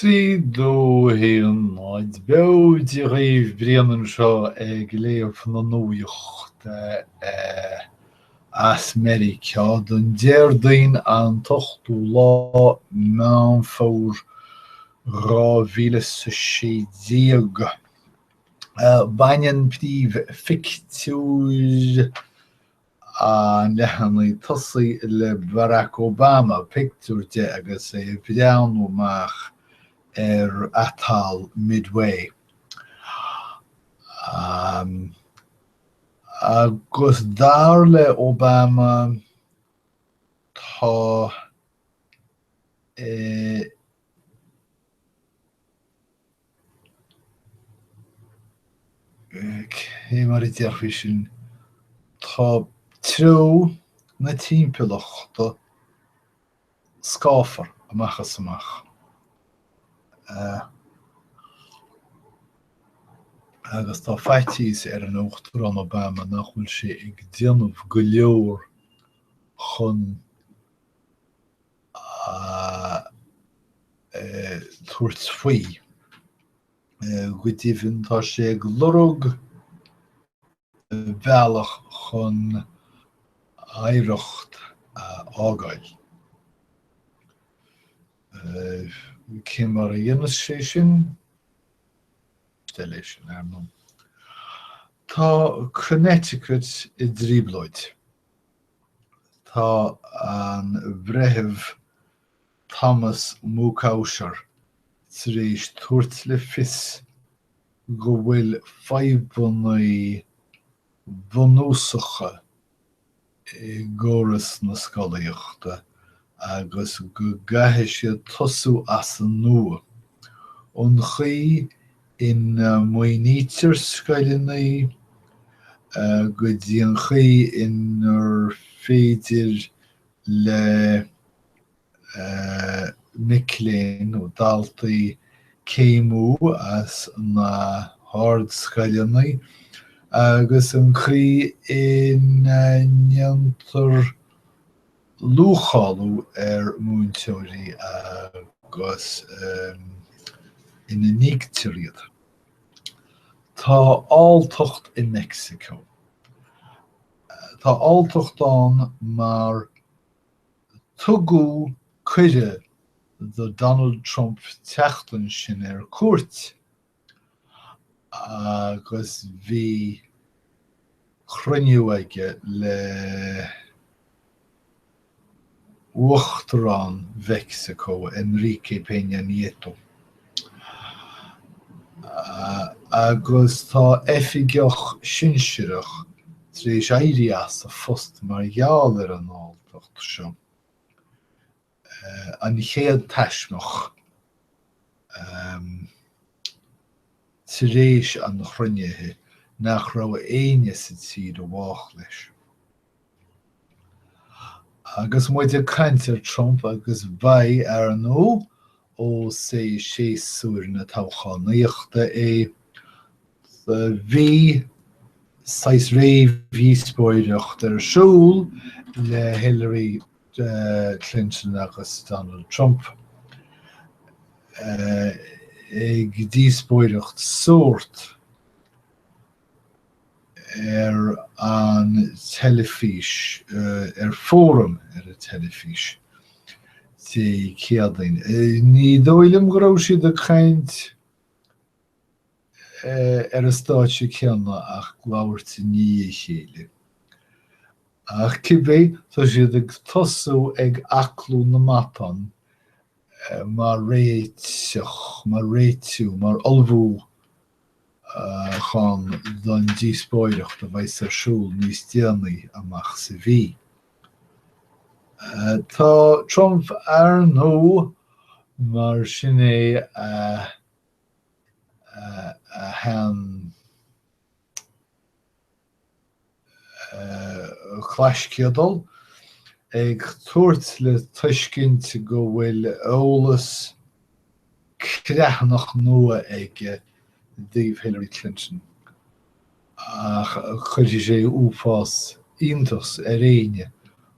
3, 2, 1, 0, Beo Dia dhaoibh, Brian anseo ag léamh na nuachta as Meiriceá don Déardaoin an t-ochtú lá Meán Fómhair 2016. Baineann príomhphictiúr an leathanaigh tosaigh le Barack Obama, pictiúr de agus é ag breathnú amach ar Atoll Midway. Agus dar le Obama tá Cé mar a déarfaí sin, tá treo na timpeallachta scáfar amach is amach. Agus tá faitíos ar an Uachtarán Obama nach bhfuil sé ag déanamh go leor chun tabhairt faoi. Go deimhin, tá sé ag lorg bealach chun oidhreacht a fhágáil. Cé mar a dhéanfas sé sin? Ceist eile é sin, ar ndóigh. Tá Connecticut i dtrioblóid. Tá an Breitheamh Thomas Moukawsher tar éis tabhairt le fios go bhfuil fadhbanna bunúsacha i gcóras na scolaíochta agus go gcaithfidh siad tosú as an nua, ón chaoi ina maoinítear scoileanna go dtí an chaoi inar féidir le mic léinn nó daltaí céimiú as na hardscoileanna agus an chaoi ina ndéantar luacháil ar mhúinteoirí agus ina n-íoctar iad. Tá alltacht i Meicsiceo. Tá alltacht ann mar tugadh cuireadh do Donald Trump teacht ansin ar cuairt agus bhí cruinniú aige le Uachtarán Mheicsiceo, Enrique Peña Nieto. Agus tá oifigeach sinsearach tar éis éirí as a phost mar gheall ar an alltacht seo. An chéad taismeach tar éis an chruinnithe nach raibh éinne sa tír i bhfách leis. Agus muid ag caint ar Trump agus beidh, ar ndóigh, ós é séasúr na toghchánaíochta é, bhí saghas réamhdhíospóireacht ar siúl le Hillary Clinton agus Donald Trump ag díospóireacht sórt ar an teilifís, ar Fóram ar an teilifís Dé Céadaoin. Ní dóigh liom go raibh siad ag caint ar an stáitse céanna ach ag labhairt i ndiaidh a chéile. Ach cibé, tá siad ag tosú ag aclú na matán mar réiteach, mar réitiú, mar ullmhúchán don díospóireacht a bheas ar siúl níos déanaí amach sa mhí. Tá Trump, ar ndóigh, mar sin é a a shean chlaisceadal, ag tabhairt le tuiscint go bhfuil eolas creathnach nua aige i dtaobh Hillary Clinton, ach cuirfidh sé uafás iontas ar éinne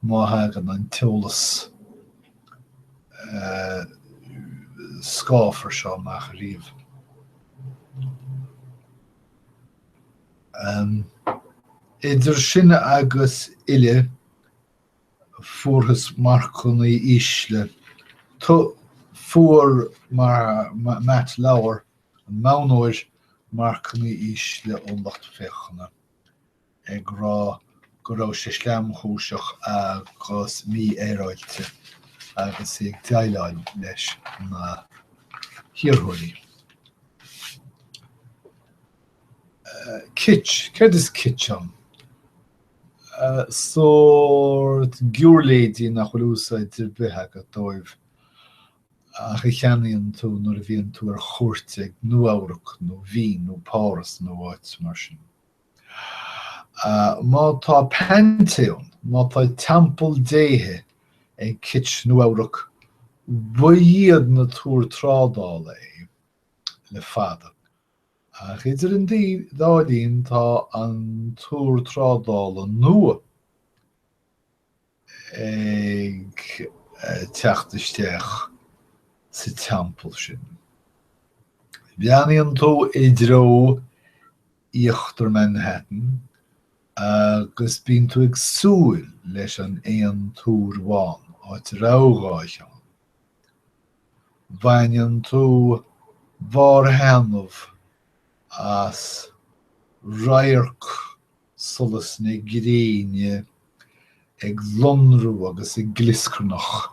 má thagann an t-eolas. Scáfar seo amach ariamh. Idir sin agus uile, fuarthas marcanna ísle. Fuair Matt Lauer, an modhnóir, marcanna ísle ón lucht féachana, ag rá go raibh sé sleamchúiseach agus mífhéaráilte agus é ag déileáil leis na hiarrthóirí. Kitsch, céard is kitsch ann? Sórt giúirléidí nach bhfuil úsáid ar bith agat dóibh ach a cheannaíonn tú nuair a bhíonn tú ar chuairt ag Nua-Eabhrac nó Vín nó Páras nó áit mar sin. Má tá pantheon, má tá teampall déithe ag kitsch Nua-Eabhrac, ba iad na túir trádála é le fada. Ach idir an dá linn tá an túr trádála nua ag teacht isteach sa teampall sin. Breathnaíonn tú i dtreo íochtar Manhattan agus bíonn tú ag súil leis an aon túr bhán, áit a raibh 2 cheann. Baineann tú barrthaitneamh as radharc solas na gréine ag lonrú agus ag glioscarnach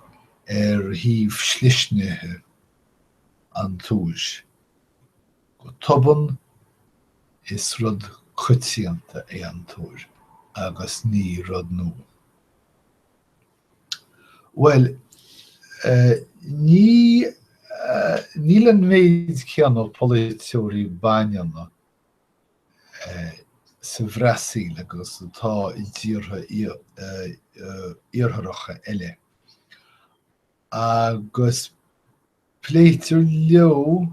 ar thaobh slisnithe an túir. Go tobann, is rud coitianta é an túr agus ní rud nua. Bhuel, ní, níl an méid céanna polaiteoirí baineanna sa Bhrasaíl agus atá i dtíortha iartharacha eile, agus pléitear leo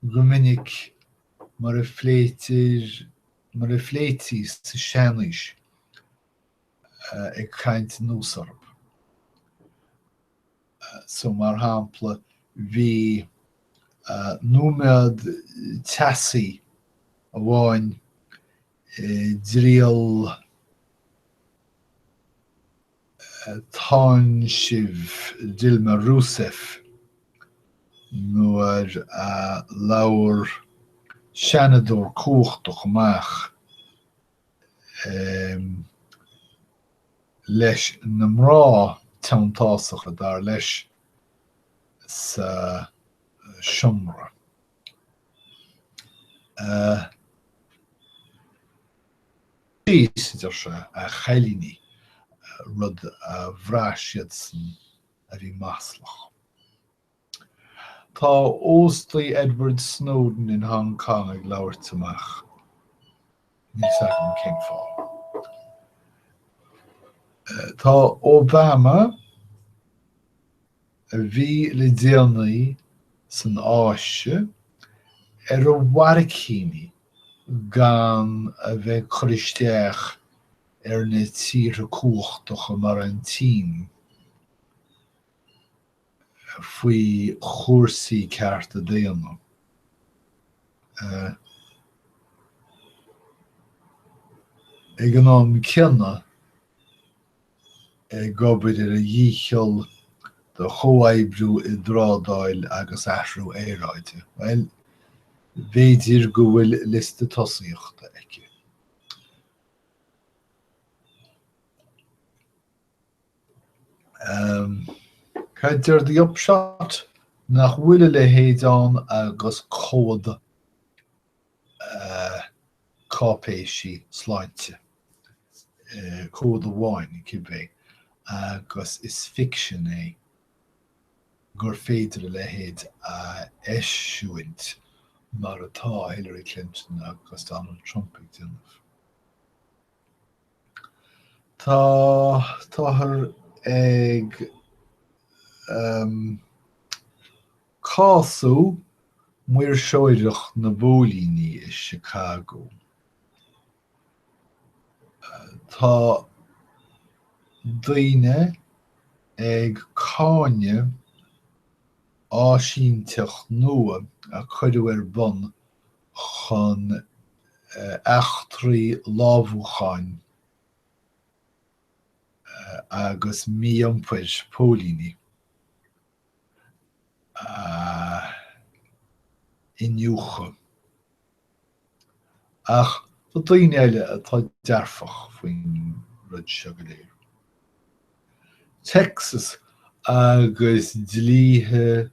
go minic mar a phléitear, mar a phléití sa seanaois, ag caint anuas orthu. So, mar shampla, bhí nóiméad teasaí amháin i dtriail táinsimh Dilma Rousseff nuair a labhair seanadóir cumhachtach amach leis na mná teanntásacha, dar leis, sa seomra. Síos, a deir sé, a chailíní, rud a bhraith siadsan a bhí maslach. Tá óstaí Edward Snowden in Hong Kong ag labhairt amach. Níl 's agam cén fáth. Tá Obama, a bhí le déanaí san Áise, ar a bharraicíní gan a bheith ag cur isteach ar na tíortha cumhachtacha mar an tSín faoi chúrsaí cearta daonna. Ag an am céanna, ag obair ar a dhícheall do chomhoibriú i dtrádáil agus athrú aeráide. Bhuel, b'fhéidir go bhfuil liosta tosaíochta aici. Cad deir The Upshot? Nach bhfuil a leithéid ann agus comhad cáipéisí sláinte, comhad amháin cibé, agus is ficsean é gur féidir a leithéid a eisiúint mar atá Hillary Clinton agus Donald Trump ag déanamh. Tá, táthar ag cású maoirseoireacht na bpóilíní i Chicago. Tá daoine. ag cáineadh áisínteacht nua a cuireadh ar bun chun eachtraí lámhúcháin agus mí-iompair póilíní a iniúchadh. Ach tá daoine eile atá dearfach faoin rud seo go léir. Texas agus dlíthe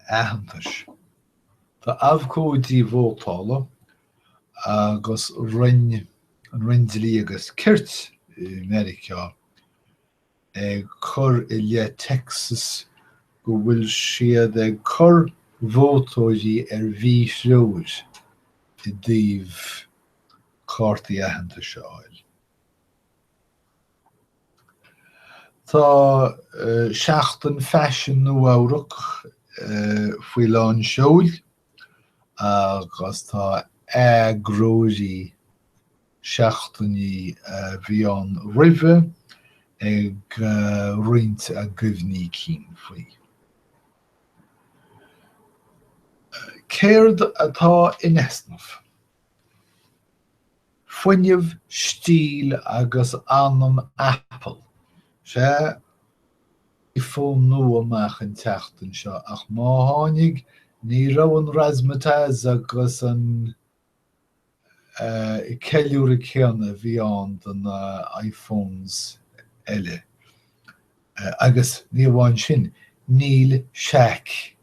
aitheantais. Tá abhcóidí vótála agus roinn, an Roinn Dlí agus Cirt i Meiriceá ag cur i leith Texas go bhfuil siad ag cur vótóirí ar mhíthreoir i dtaobh cártaí aitheantais a fháil. Tá Seachtain Faisin Nua-Eabhrac faoi lán seoil agus tá eagróirí seachtainí a bhí ann roimhe ag roinnt a gcuimhní cinn faoi. Céard atá in easnamh? Fuinneamh, stíl agus anam Apple. Sea, iPhone nua amach an tseachtain seo ach má tháinig, ní raibh an razzmatazz agus an ceiliúradh céanna a bhí ann do na iPhones eile. Agus ní amháin sin, níl seaic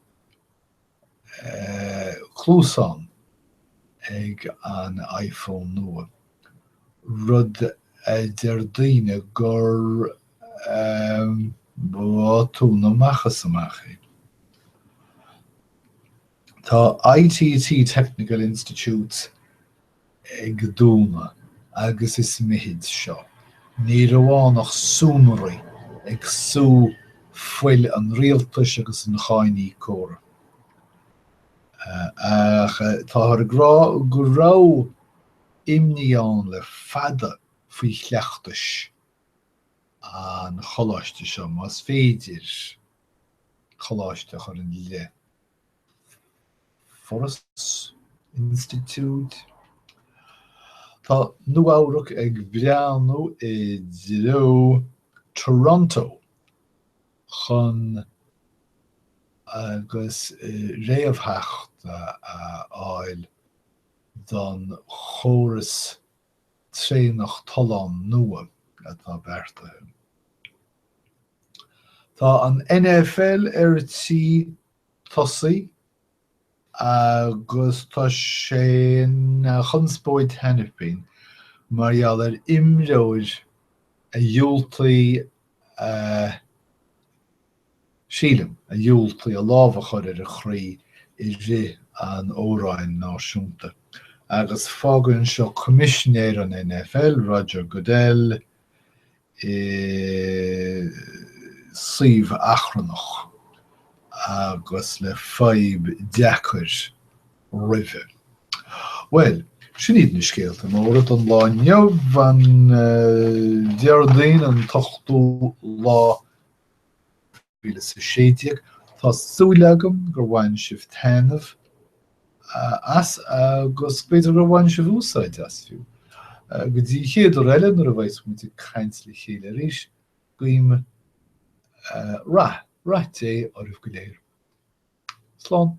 cluasán ag an iPhone nua, rud a deir daoine gur botún amach is amach é. Tá ITT Technical Institute ag dúnadh agus is mithid seo. Ní raibh ann ach súmairí ag sú fuil an rialtais agus an cháiníocóra. Ach táthar ag rá go raibh imní ann le fada faoi chleachtais an choláiste seo, más féidir coláiste a chur ina leith. Foras, institiúid. Tá Nua-Eabhrac ag breathnú i dtreo Toronto chun agus réamhtheacht a fháil don chóras traenach tollán nua atá beartaithe. Tá an NFL ar tí tosaí agus tá sé ina chonspóid cheana féin mar gheall ar imreoir a dhiúltaigh a, sílim, a dhiúltaigh a lámh a chur ar a chroí i rith an óráin náisiúnta. Agus fágann seo Coimisinéir an NFL, Roger Goodell, i suíomh achrannach agus le fadhb deacair roimhe. Bhuel, sin iad na scéalta móra don lá inniu, an Déardaoin an t-ochtú lá 2016. Tá súil agam gur bhain sibh taitneamh as agus b'fhéidir gur bhain sibh úsáid as fiú. Go dtí an chéad uair eile nuair a bheas muid ag caint le chéile arís, guím rath, rath Dé oraibh go léir. Slán.